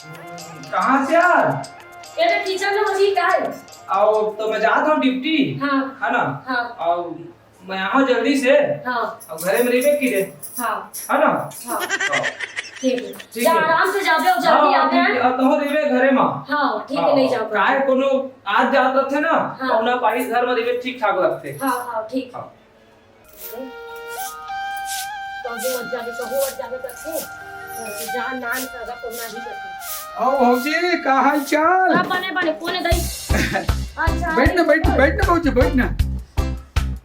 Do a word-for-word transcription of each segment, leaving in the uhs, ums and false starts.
कहाँ से यार? ये तो किचन में मशीन का है। आओ, तो मैं जात हूँ ड्यूटी। हाँ। है ना? हाँ। आओ, मैं आऊँ जल्दी से। हाँ। अब घरे में रहिबे की रे। हाँ। है ना? हाँ। हाँ। ठीक है। ठीक जा, है। आराम से जाबे और जल्दी हाँ, आबे, ठीक हैं? है। अब तोहर रहिबे घरे में। हाँ, ठीक है, हाँ, नहीं जाओ। काहे कोनो आज जात रहते ना, हाँ। तो ना पाई घर में रहिबे ठीक ठाक लगते। हाँ, हाँ, ठीक। हाँ। कहूँ मत जाबे, कहूँ मत जाबे करके, जान नान का अगर कोई नहीं करते। आओ भौजी, का हाल चाल? हाँ, बने, बने, कोने दई? अच्छा, बैठ ना, बैठ, बैठ ना भौजी, बैठ ना।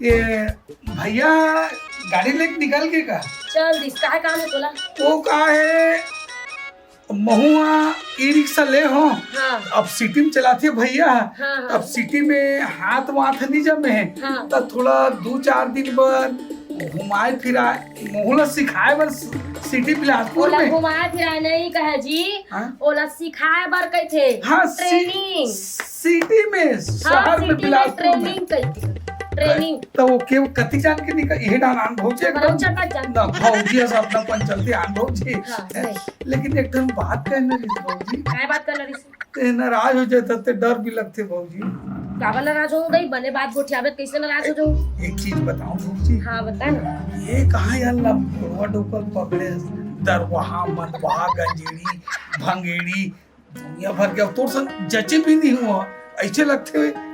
ये भैया गाड़ी लेके निकल के का? चल दिस, काहे काम है तोला? वो का है, महुआ ई रिक्शा ले हो। हाँ। अब सिटी में चलाथे भैया। हाँ, हाँ। अब सिटी में हाथ वाथ नहीं जमे हे। हाँ। त थोड़ा दू चार दिन बर घुमाए फिराए, महू ला सिखाए बर सिटी बिलासपुर ओला में। घुमाए फिराए नहीं कहे जी, हाँ? ओला सिखाए बर कहिथे। हाँ, सि-, ट्रेनिंग। सिटी में, हाँ, शहर में, सिटी में बिलासपुर में। ट्रेनिंग कहिथे। ट्रेनिंग। त वो के कति जान के निकल, इहे डान आन भौजी एकदम। चल, चल, चल। ना, भौजी अस अपना पन चलते आन भौजी। हाँ, सही। लेकिन एक ठन बात कहना रहिस भौजी। काय बात कहना रहिस? ते नाराज हो जाता ते डर भी लगथे भौजी। काबर नाराज हो गई? बने बात गोठियाबे, कैसे नाराज हो जाऊं? एक चीज बताऊं भौजी? हाँ, बता ना। ये कहाँ यार ला बुढ़वा डोकर पकड़े, दरवाहा, मंदवाहा, गंजेड़ी, भंगेड़ी, दुनिया भर के, अब तोर संग जचे भी नहीं हुआ, ऐसे लगथे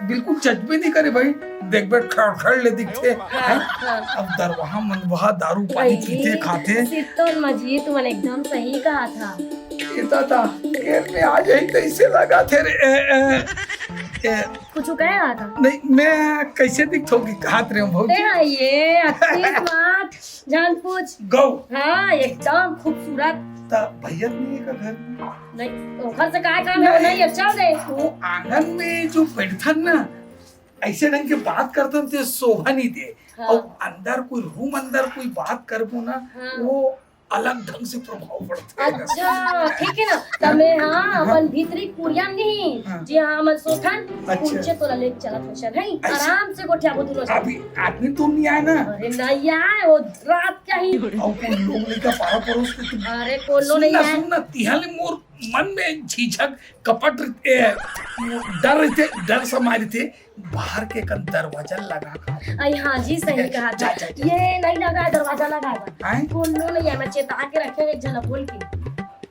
बिल्कुल जच भी नहीं करे भाई, देख बे खड़ खड़ ले दिखथे। हाँ, हैं? हाँ। अब दरवाहा मंदवाहा दारू पानी भाई, पीथे खाथे। सित्तोन मजी, तुमन एकदम सही कहा था। ये दादा, ये में आ जाई कैसे लगा थे रे? ए, ए, ए। कुछ कहे रहा था? नहीं, मैं कैसे दिखथों कि कहात रहे हूँ भौजी? ते हाँ, ये अति स्मार्ट। जान पूछ। गौ। हाँ, एकदम खूबसूरत। त भैया नहीं है का घर में? नहीं, ओखर से काय काम है? नहीं। नहीं, अच्छा दे। वो आंगन में जो बैठथन ना, ऐसे ढंग के बात करथन ते शोभा नहीं दे। हाँ। और अंदर कोई रूम, अंदर कोई बात करबो ना, हाँ। वो अलग ढंग से प्रभाव पड़ता है। अच्छा, ठीक है ना? तब मैं, हाँ, हाँ। अपन भीतरी कुरिया नहीं, हाँ। जी हाँ, मन सोथन, अच्छा। उनसे तोला लेके चलत हो, है? अच्छा। आराम से गोठियाबो दुनो जन। अभी आदमी तो नहीं आया ना? अरे, नहीं आए, वो रात क्या ही। और कोई लोग नहीं का पारा परोस के तुम अरे, कोनो सुन नहीं ना, आए। सुन ना, तिहा ले मोर मन में झिझक, कपट रहिथे, डर रहिथे, डर समाये रहिथे, बाहर के कन दरवाजा लगा का। अई हाँ जी, सही कहा था। जा, जा, जा। ये नहीं लगा है दरवाजा, लगा है। आए? कोनो नहीं है, मैं चेता के रखे एक झलक बोल के।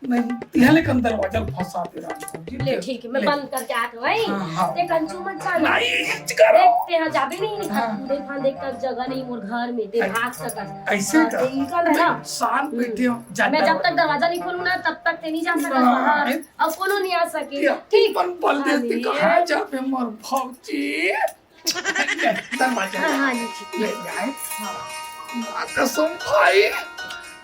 नहीं, तिहा ले कन दरवाजा फंसा दे रहा हूँ। ले, ठीक है, मैं ले। बंद करके आके भाई। हाँ, हाँ। ते कंचू मत जाना। नहीं, हिच करो। देख, ते यहाँ जाबे नहीं, नहीं हाँ। खाते, खाते का जगह नहीं मोर घर में, ते भाग सकत। ऐसे हाँ, का? ते इनका है ना। शांत बैठे हो, जा मैं जब दरवाजा। तक दरवाजा नहीं खोलूँ ना, तब तक ते नहीं जा सकत हाँ, बाहर। हाँ। अब कोनो नहीं आ सके। या, ठीक। अपन बल देते अरे। कहाँ जाबे मोर भौजी? दरवाजा हाँ, हाँ, ले, ठीक। ले जाए। हाँ। माँ कसम भाई,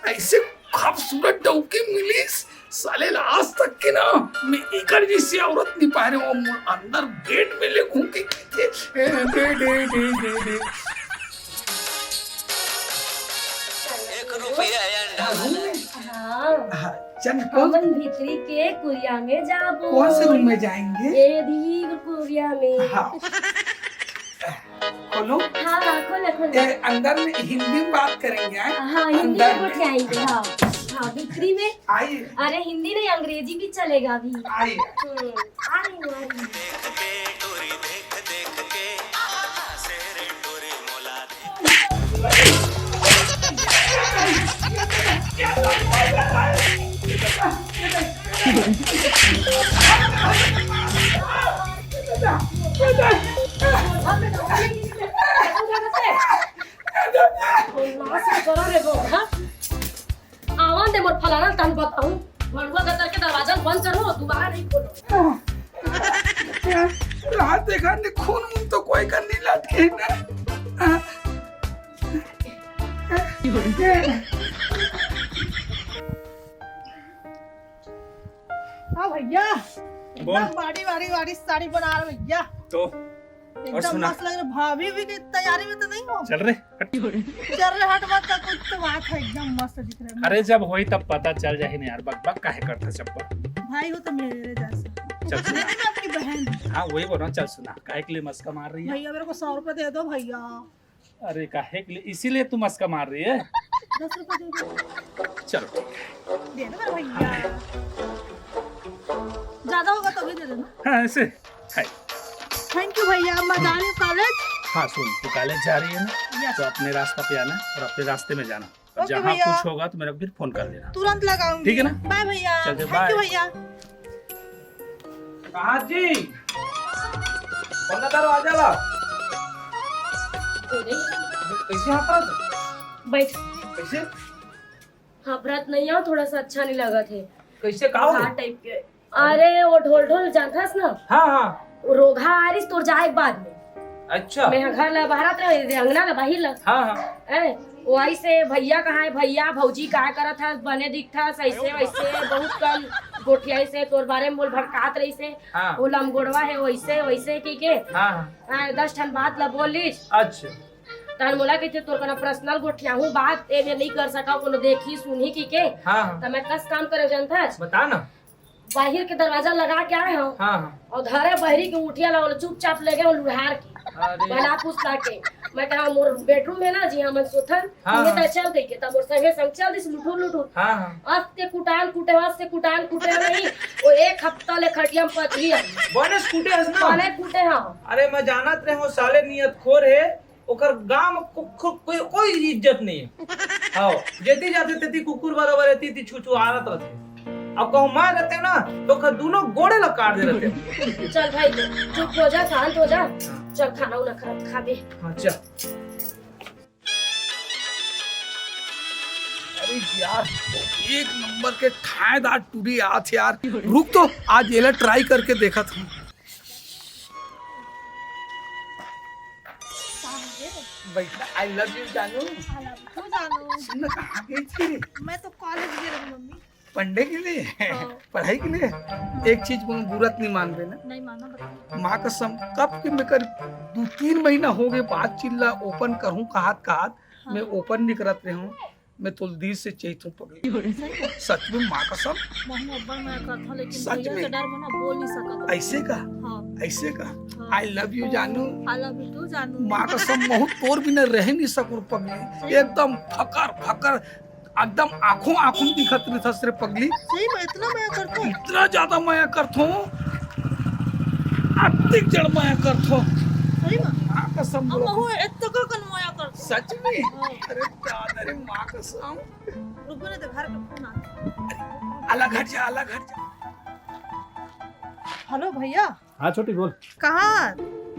ऐसे खूबसूरत डौकी मिलिस, साले ला आज तक के ना, मैं एकर जैसी औरत नहीं पाए रहे हूँ, मोर अंदर बेड में ले घूम के, ए, दे, दे, दे, दे, दे। एक रुपया अंडा। हाँ। हाँ, चल, कौन? अपन भीतरी के कुरिया में जाबो। कौन से रूम में जाएंगे? ये दी कुरिया में। हाँ। खोलो। हाँ, हाँ, खोलो, खोलो। ए, अंदर में हिंदी में बात करेंगे, हैं? हाँ, हिंदी अंदर में में। गोठियाएंगे, हाँ। हाँ, भीतरी में। आइए। अरे, हिंदी नहीं, अंग्रेजी भी चलेगा अभी। आइए। हम्म, आ रही हूँ, आ रही हूँ। आवन दे मोर फलाना, तन बताऊं। भड़ुआ गतर के दरवाजा बंद करो, दोबारा नहीं खोलो। रात देखा ने खून वून तो कोई कर नहीं लटके ना। हाँ भैया, बोल। एकदम बाड़ी वाली वाली साड़ी बना रहे भैया। तो और एकदम सुना। मस्त लग रहे। भाभी भी की तैयारी में तो नहीं हो? चल रे, हट। चल रे, हट मत कर, कुछ तो बात है, एकदम मस्त दिख रहे हैं। अरे जब होई तब पता चल जाही ना यार, बक बक काहे करता चप्पल? भाई हो तो मेरे जैसे। चल सुना। नहीं, मैं आपकी बहन हूँ। हाँ वही बोल रहा हूँ, चल सुना, काहे के लिए मस्का मार रही है? भैया मेरे को सौ रुपए दे दो भैया। अरे काहे के लिए, इसीलिए तू मस्का मार रही है? दस रुपए दे दो। चलो ठीक है। दे दो मेरे भैया। होगा तो भी दे देना। हाँ, ऐसे। हाय। थैंक यू भैया, मैं जा रही हूँ कॉलेज। हाँ, सुन, तू कॉलेज जा रही है ना, यस। तो अपने रास्ता पे आना और अपने रास्ते में जाना। और ओके जहाँ भैया। कुछ होगा तो मेरे को फिर फोन कर लेना। तुरंत लगाऊंगी। ठीक है ना? बाय भैया। चल दे, थैंक यू बाय। भैया। कहाँ जी? कौन दरवाजा ला? कैसे हाथ रहा था? बैठ। कैसे? हाँ, व्रत नहीं है, थोड़ा सा अच्छा नहीं लगा थे। कैसे, का हो? हाँ, टाइप के। अरे, वो ढोल ढोल जानथस ना? हाँ, हाँ। वो रोगहा आरिस तोर जाए के बाद में। अच्छा। मैं घर ला बहरत रहे, अंगना ला बाहिर ला। हाँ, हाँ। ए, वो ऐसे भैया कहाँ है, भैया, भौजी का करत हस, बने दिखथस, ऐसे वैसे बहुत कन गोठियाई से तोर बारे में बोल भड़कात रहिसे। हाँ। वो लमगोड़वा है, वैसे वैसे की के। हाँ, हाँ। हाँ, दस ठन बात ला बोलिस। अच्छा। तहन मोला कहिथे, "तोर कना पर्सनल गोठियाहूँ बात, ए में नहीं कर सका, कोनो देखी सुनही की के।" हाँ, हाँ। त मैं कस काम करे जानथस? बता ना। बाहिर के दरवाजा लगा के आए हो। हाँ, हाँ। और धरे बहरी के उठिया ला, ओला चुपचाप ले गए, लुढ़ार के। अरे। भला कुछ लाके। मैं कहा, "मोर बेडरूम है ना जी, हमन सोथन, हाँ, तुम्हें हाँ। तो चल गई के।" तब मोर संगे संग चल दिस लुटुर लुटुर। हाँ, हाँ। अस के कुटान कुटे, अस के कुटान कुटे नहीं। वो एक हफ्ता ले खटिया में पतली है। बने कुटे हस ना? बने कुटे हाँ। अरे, मैं जानत रहे हूँ, साले नियत खोर है। ओकर गांव में को-, को-, कोई, कोई इज्जत नहीं है। हाँ, जेती जाथे तेती कुकुर बराबर एती ती छू छू आरत रहथे। अब कहूँ मैं रहते ना, तो ओकर दोनों गोड़े ला काट दे रहते। चल भाई, चुप हो जा, शांत हो जा। चल खाना उना खा, खा दे। हाँ, चल। अरे यार, एक नंबर के ठाएदार टूरी आत यार। रुक तो, आज एला ट्राई करके देखत हूँ। का है? बेटा, I love you जानू। I love you जानू। सुन ना, कहाँ गई थी? मैं तो कॉलेज गई रही मम्मी। पढ़ने के लिए? हाँ। पढ़ाई के लिए? हाँ। एक चीज बोलूं, बुरा नहीं मानबे ना? नहीं माना, बता। माँ कसम, कब के मैं कर दो तीन महीना हो गए बात चिल्ला ओपन करूँ कहत कहत, हाँ। मैं ओपन नहीं करत रहे हूँ। मैं तोला दिल से चहिथों पगली। सच में? सच में, माँ कसम। महू अब्बड़ मया करथों, लेकिन सच भैया में? के डर में ना बोल नहीं सकत। ऐसे का? हाँ। ऐसे का? हाँ। I love you जानू। I love you too जानू। माँ कसम, महू तोर बिना रह नहीं सकूं पगली। सही। एकदम फकर फकर, एकदम आंखों आंखों दिखत रहिथस रे पगली। सही में इतना मया करथों? इतना ज्यादा मया करथों, अतिक जड़ मया करथों। सही में? माँ कसम अब बोला। महू एतका कन मया करथों। सच में? हाँ। अरे दादा रे, माँ कसम। रुको ना, तो घर पे फोन आ। अलग हट जा, अलग हट जा। हेलो भैया। हाँ छोटी, बोल। कहाँ?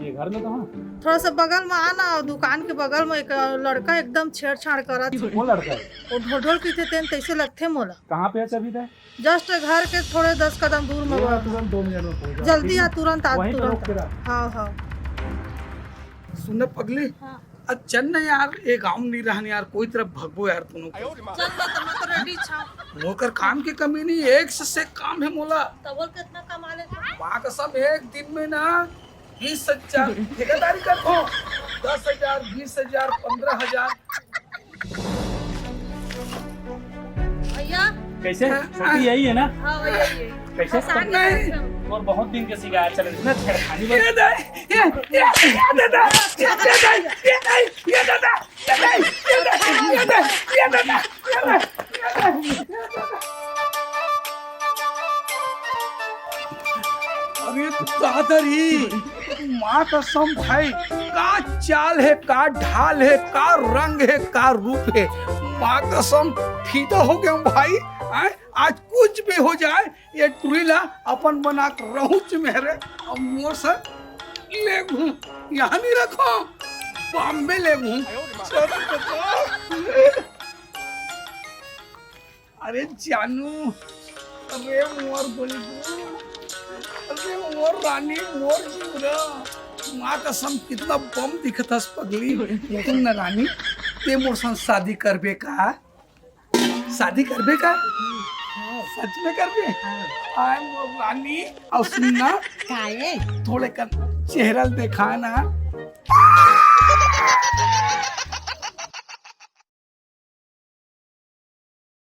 ये घर में तो हूँ। थोड़ा सा बगल में आ ना, दुकान के बगल में एक लड़का एकदम छेड़छाड़ करत हे। कौन लड़का है? वो ढोल ढोल कहिथे तेन तैसे लगथे मोला। कहाँ पे है अभी तक? जस्ट घर के थोड़े दस कदम दूर में ये बा। तुरंत दो मिनट में पहुंच जाओ, जल्दी ठीक है? आ, तुरंत आ, वहीं पे तुरंत रोक के आ। रख। हाँ, हाँ। सुन ना पगली, हाँ। आ चल ना यार, ये गाँव नहीं रहन यार, कोई तरफ भगबो यार दोनों को। चल ना, तो मैं तो रेडी छा। मोकर काम के कमी नहीं, एक से, से काम है मोला। तो बोल कितना कमा लेथों? माँ कसम, एक दिन में ना बीस हजार ठेकेदारी करथों, दस हजार, बीस हजार, पन्द्रह हजार। भैया। कैसे? हाँ, छोटी हाँ। यही है ना? हाँ, भैया, यही। कैसे? फंसा के नहीं। रखे हो। और बहुत दिन के सिगार चले, इतना छेड़खानी बन- ये दे, ये, ये, ये दे दे, ये दे दे, ये दे, ये दे दे, ये दे, ये दे, ये दे, ये दे, ये दे, ये दे, ये दे। अरे दादा रे, माँ कसम भाई, का चाल है, का ढाल है, का रंग है, का रूप है, माँ कसम फिदा हो गया हूँ भाई। हैं? आज कुछ भी हो जाए, ये टुरी ला अपन बना के रहूँ च मेरे, अब मोर से ले घूम, यहाँ नहीं रखो, बॉम्बे ले घूम। अरे जानू, अरे मोर गोलगू, अरे मोर रानी, मोर जिगरा, माँ कसम कितना बम दिखत हस पगली। सुन ना रानी, ते मोर संग शादी करबे का? शादी करबे का? सच में करबे? आय मोर रानी, अउ सुन ना, काहे? थोड़े कन चेहरा ल देखा ना।